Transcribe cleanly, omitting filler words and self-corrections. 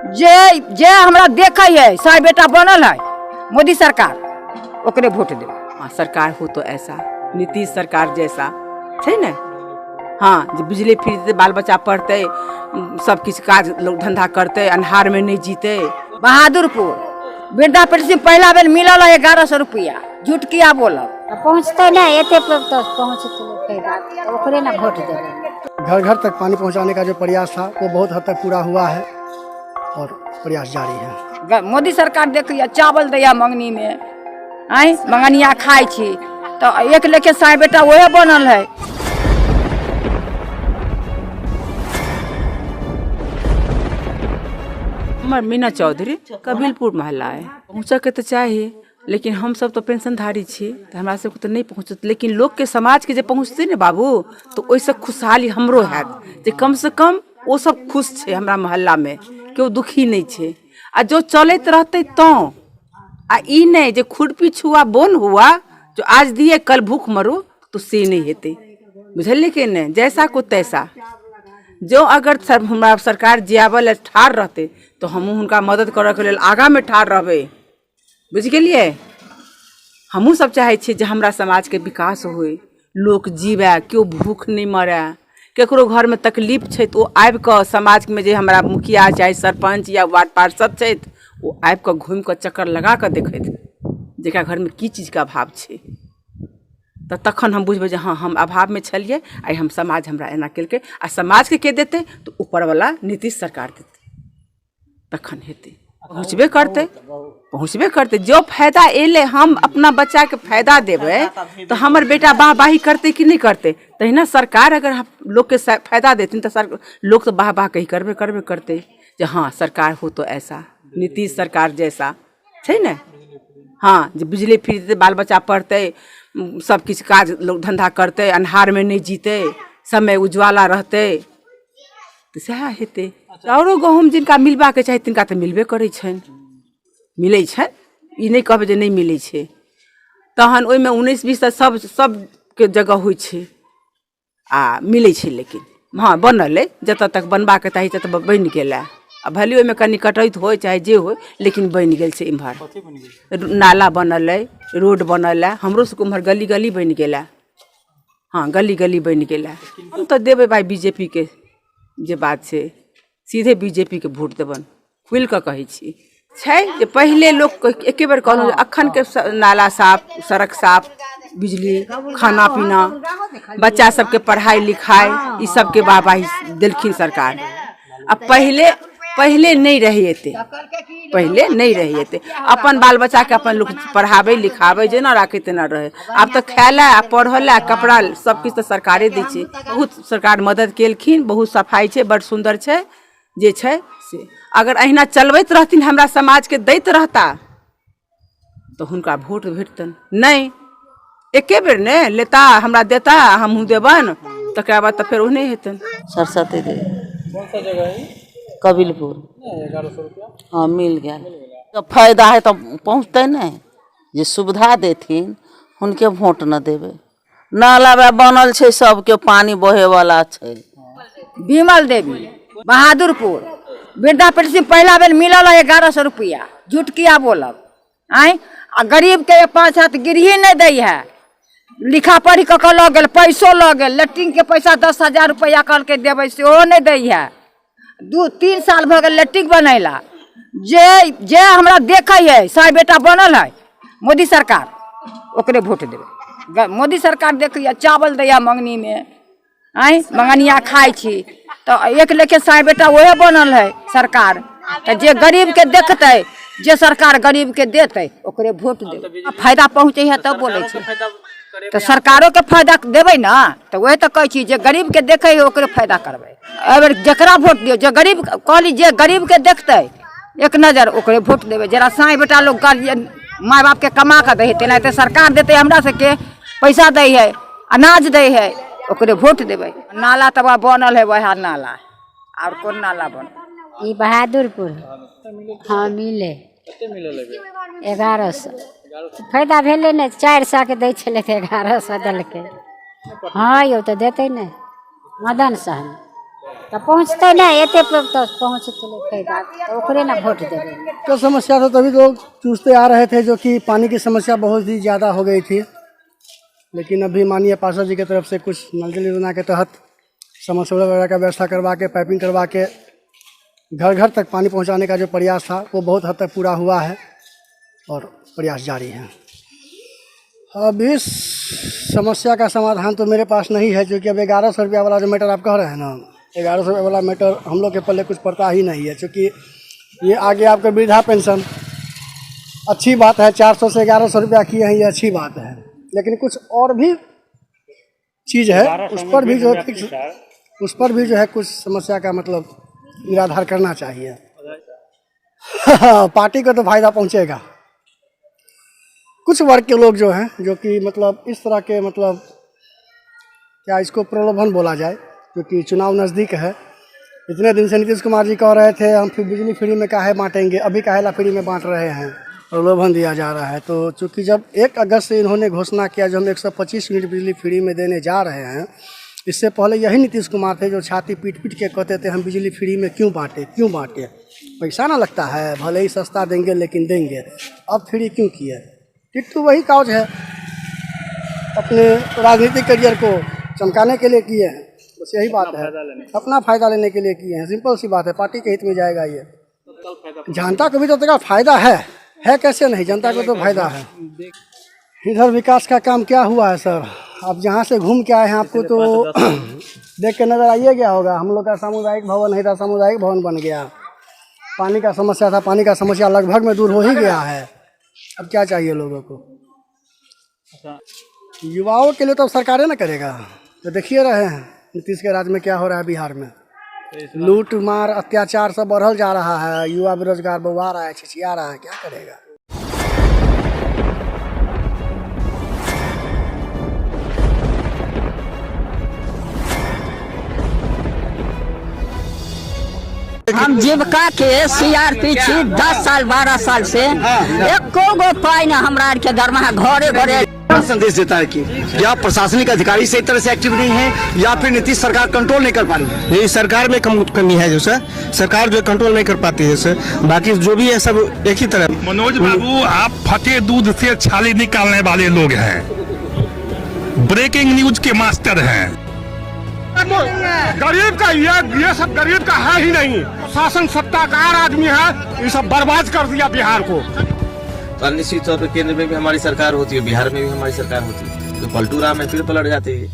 जे जे हमरा देखै है साय बेटा बनल है मोदी सरकार, ओकरे वोट देबै। हाँ, सरकार हो तो ऐसा नीतीश सरकार जैसा छै ने। हाँ, जे बिजली फ्री देतै, बाल बच्चा पढ़तै, सब किछु काज लोक धंधा करतै, अन्हारमे नहि जीतै। बहादुरपुर वृद्धा पेंशन पहिला बेर मिलल है 1100 रुपया, झूठ किया बोलब? तऽ पहुँचतै नहि एते पर, तऽ पहुँचतै फायदा तऽ ओकरे ने वोट देबै। घर घर तक पानी पहुंचाने का जो प्रयास था वो बहुत हद तक पूरा हुआ है और प्रयास जारी है। मोदी सरकार देखिए चावल दैया मंगनी में, आँय मंगनिया खाइ छी तऽ एक लेखे साय बेटा वह बनल है। हमर मीना चौधरी, कबिलपुर मोहल्ला है। पहुँचऽके तऽ चाही, लेकिन हमसब तऽ पेंशनधारी छी तऽ हमरा सबके तऽ नहि पहुँचत, लेकिन लोकके समाजके जे पहुँचतै ने बाबू, तऽ ओहिसँ खुशहाली हमरो हैत जे कमसँ कम ओ सब खुश छै। हमरा मोहल्लामे केओ दुखी नहि छै। आ जो चलैत रहतै तँ आ ई नहि जे खुरपी छुआ बोन हुआ, जो आज दिए कल भूख मरू, तो से नहि हेतै। बुझलियै कि नहि? जैसा को तैसा। जो अगर सर हमरा सरकार जियाबऽ लए ठाढ़ रहतै तऽ हमहूँ हुनका मदद करऽके लेल आगाँमे ठाढ़ रहबै। बुझि गेलियै? हमहूँ सब चाहै छियै जे हमरा समाजके विकास होइ, लोक जीवए, केओ भूख नहि मरए। ककरो घरमे तकलीफ छै तऽ ओ आबि कऽ समाजमे जे हमरा मुखिया चाहे सरपञ्च या वार्ड पार्षद छथि, ओ आबि कऽ घुमि कऽ चक्कर लगा कऽ देखथि जेकरा घरमे की चीजके अभाव छै, तऽ तखन हम बुझबै जे हँ, हम अभावमे छलियै, आइ हम समाज हमरा एना केलकै। आ समाजके के देतै? तऽ ऊपरवला नीतीश सरकार देतै, तखन हेतै। पहुँचबे करतै, पहुँचबे करतै। जो फायदा एलै, हम अपना बच्चाके फायदा देबै तऽ हमर बेटा बाह बाही करतै कि नहि करतै? तहिना सरकार अगर लोकके फायदा देथिन तऽ सर लोक तऽ बाह बाह कही करबे करबे करतै जे हँ, सरकार हो तो ऐसा नीतीश सरकार जैसा छै ने। हँ, जे बिजली फ्री देतै, बाल बच्चा पढ़तै, सब किछु काज लोक धन्धा करतै, अन्हारमे नहि जीतै, समय उज्ज्वला रहतै, तऽ सएह हेतै। चाउरो गहूँम जिनका मिलबाके चाही तिनका तऽ मिलबे करै छनि, मिलै छनि। ई नहि कहबै जे नहि मिलै छै। तहन ओहिमे 19 20 तऽ सब सबके जगह होइ छै आ मिलै छै। लेकिन हँ, बनल अइ, जतऽ तक बनबाके चाही ततऽ बनि गेल हँ। आ भले ओहिमे कनि कटैत होइ चाहे जे होइ, लेकिन बनि गेल छै। इम्हर नाला बनल अइ, रोड बनल अइ, हमरो सबके उम्हर गली गली बनि गेल हँ। हँ, गली गली बनि गेल हँ। हम तऽ देबै भाइ बी जे पी के। जे बात छै, सीधे बी जे पी के वोट देबनि, खुलि कऽ कहै छी। छै जे पहिले लोक एके बेर कहलहुँ जे अखनके नाला साफ, सड़क साफ, बिजली, खाना पीना, बच्चा सबके पढ़ाइ लिखाइ, ई सबके वाहवाही देलखिन सरकार। आ पहिले पहिले नहि रहै एते, पहिले नहि रहै एते। अपन बाल बच्चाके अपन लोक पढ़ाबै लिखाबै, जेना राखै तेना रहै। आब तऽ खाय लए आ पढ़ऽ लए कपड़ा सब किछु तऽ सरकारे दै छै। बहुत सरकार मदद केलखिन, बहुत सफाइ छै, बड़ सुन्दर छै। जे छै से अगर अहिना चलबैत रहथिन, हमरा समाजके दैत रहता, तऽ हुनका वोट भेटतनि। नहि एके बेर ने लेता, हमरा देता, हमहूँ देबनि, तकरा बाद तऽ फेर ओहने हेतनि। सरस्वती देवी। कौन सा जगह है? कबिलपुर। 1100 रुपया? हाँ, मिल गया। तो फायदा है तो पहुँचते नहीं, जे सुविधा देथिन हुनके वोट न देबै। नाला बा बनल छै, सबके पानी बहे वाला छै। विमल देवी, बहादुरपुर। वृद्धा पेंशन पहिला बेर मिलल है 1100 रुपया, झूठ किया बोलब? आँय, आ गरीबके 5 हाथ गिरही नहि दै है। लिखा पढ़ी कऽ कऽ लऽ गेल, पैसो लऽ गेल। लैट्रिनके पैसा 10,000 रुपैआ कहलकै देबै, सेहो नहि दै है। 2-3 साल भऽ गेल लैट्रिन बनैला। जे जे हमरा देखै है साय बेटा बनल है मोदी सरकार, ओकरे वोट देबै। मोदी सरकार देखैए चावल दैया मंगनीमे, आँय मंगनिया खाइ छी, तऽ एक लेखे साय बेटा ओहे बनल है सरकार। तऽ जे गरीबके देखतै, जे सरकार गरीबके देतै, ओकरे वोट देबै। फायदा पहुँचै है तब बोलै छी। तऽ सरकारोके फायदा देबै ने, तऽ वएह तऽ कहै छी जे गरीबके देखै है ओकरे फायदा करबै। एहिबेर जकरा वोट दियौ, जे गरीब कहली, जे गरीबके देखतै एक नजर, ओकरे वोट देबै। जरा साँइ बेटा लोक गार्जियन माय बापके कमा कऽ दै है, तेनाहिते सरकार देतै हमरा सबके, पैसा दै है, अनाज दै है, ओकरे वोट देबै। नाला तऽ बनल है, वएह नाला, आओर कोन नाला बनल? ई बहादुरपुर। हँ, मिले। कते मिलल एहिबेर? 1100। फायदा भेलै ने, 400के दै छलै तऽ 1100 देलकै। हँ यौ, तऽ देतै ने। मदन सहनी। तऽ पहुँचतै नहि, एते तऽ पहुँचतै फायदा, तऽ ओकरे ने वोट देबै। तो समस्या तो तभी लोग चूसते आ रहे थे, जो कि पानी की समस्या बहुत ही ज़्यादा हो गई थी। लेकिन अभी माननीय पार्षद जी की तरफ से कुछ नल जल योजना के तहत समरसेबल वगैरह का व्यवस्था करवा के, पाइपिंग करवा के घर घर तक पानी पहुंचाने का जो प्रयास था वो बहुत हद तक पूरा हुआ है और प्रयास जारी है। अब इस समस्या का समाधान तो मेरे पास नहीं है, क्योंकि अब 1100 रुपया वाला जो मीटर आप कह रहे हैं ना, 1100 रुपये वाला मीटर हम लोग के पल्ले कुछ पड़ता ही नहीं है। क्योंकि ये आगे आपका वृद्धा पेंशन अच्छी बात है, 400 से 1100 रुपया किए हैं, ये अच्छी बात है। लेकिन कुछ और भी चीज़ है, उस पर भी जो है फिक्स, उस पर भी जो है कुछ समस्या का मतलब निराधार करना चाहिए। पार्टी को तो फायदा पहुंचेगा। कुछ वर्ग के लोग जो हैं, जो कि मतलब इस तरह के, मतलब क्या इसको प्रलोभन बोला जाए, क्योंकि चुनाव नज़दीक है। इतने दिन से नीतीश कुमार जी कह रहे थे हम फिर बिजली फ्री में काहे बांटेंगे, अभी काहे ला फ्री में बांट रहे हैं, प्रलोभन दिया जा रहा है। तो चूँकि जब 1 अगस्त से इन्होंने घोषणा किया जो हम 125 यूनिट बिजली फ्री में देने जा रहे हैं, इससे पहले यही नीतीश कुमार थे जो छाती पीट पीट के कहते थे हम बिजली फ्री में क्यों बांटे, क्यों बांटे, पैसा ना लगता है, भले ही सस्ता देंगे लेकिन देंगे। अब फ्री क्यों किए? टिट्टू वही काज है, अपने राजनीतिक करियर को चमकाने के लिए किए हैं, बस यही बात है। अपना फायदा लेने के लिए किए हैं, सिंपल सी बात है। पार्टी के हित में जाएगा ये। जनता को भी तो तक फायदा है कैसे नहीं, जनता को तो फायदा है। इधर विकास का काम क्या हुआ है सर? आप जहाँ से घूम के आए हैं आपको तो देख के नज़र आइए गया होगा। हम लोग का सामुदायिक भवन नहीं था, सामुदायिक भवन बन गया। पानी का समस्या था, पानी का समस्या लगभग में दूर हो ही गया है। अब क्या चाहिए लोगों को? युवाओं के लिए तो अब सरकारें ना करेगा। तो देखिए रहे हैं नीतीश के राज में क्या हो रहा है बिहार में, लूट मार अत्याचार सब बढ़ल जा रहा है, युवा बेरोजगार बौआ रहा है, छिछिया रहा है, क्या करेगा? हम जीविका के सीआरपी छी 10 साल 12 साल से, एको गो पाई ना हमरा आर के दरमाहा घरे घरे। संदेश देता है कि या प्रशासनिक अधिकारी सही तरह से एक्टिव नहीं है या फिर नीतीश सरकार कंट्रोल नहीं कर पा रही है। ये सरकार में कम कमी है, जो सर सरकार जो कंट्रोल नहीं कर पाती है सर, बाकी जो भी है सब एक ही तरह। मनोज बाबू, आप फटे दूध से छाली निकालने वाले लोग हैं, ब्रेकिंग न्यूज के मास्टर हैं। गरीब का ये सब गरीब का है ही नहीं, शासन सत्ताकार आदमी है, ये सब बर्बाद कर दिया बिहार को। तो निश्चित तौर पर केंद्र में भी हमारी सरकार होती है, बिहार में भी हमारी सरकार होती है, तो पलटू राम है फिर पलट जाती है।